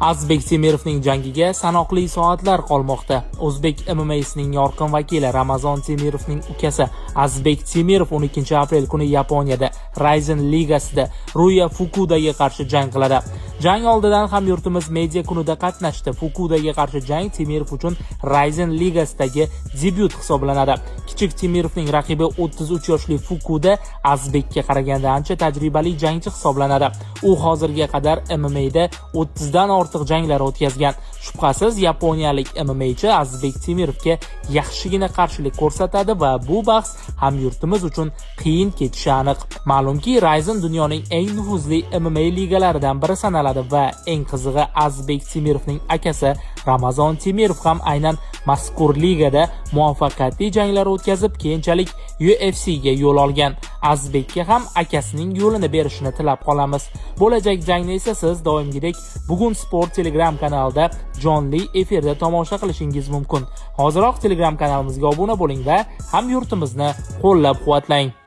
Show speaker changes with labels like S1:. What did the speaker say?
S1: Azizbek Temirovning jangiga sanoqli soatlar qolmoqda. O'zbek MMA'sining yorqin vakili Ramazon Temirovning ukasi Azizbek Temirov 12-aprel kuni Yaponiyada Rizin ligasida Ruya Fukudaga qarshi jang qiladi. Jang oldidan hamyurtimiz media kunida qatnashdi. Fukudaga qarshi jang Temirov uchun Rizin ligasidagi debyut hisoblanadi. Kichik Temirovning raqibi 33 yoshli Fukuda Azizbekka qaraganda ancha tajribali jangchi hisoblanadi. U hozirga qadar MMA'da 30 dan ortiq janglar o'tkazgan. Shubhasiz, yaponiyalik MMAchi Azizbek Temirovga yaxshigina qarshilik ko'rsatadi va bu bahs hamyurtimiz uchun qiyin kechishi aniq. Ma'lumki, Rizin dunyoning eng nufuzli MMA ligalaridan biri sanaladi va eng qizig'i, Azizbek Temirovning akasi Ramazon Temirov ham aynan mazkur ligada muvaffaqiyatli janglar o'tkazib, keyinchalik UFCga yo'l olgan. Azizbekka ham akasining yo'lini berishini tilab qolamiz. Bo'lajak jangni esa siz doimgidek Bugun Sport Telegram kanalida jonli efirda tomosha qilishingiz mumkin. Hoziroq Telegram kanalimizga obuna bo'ling va hamyurtimizni qo'llab-quvvatlang.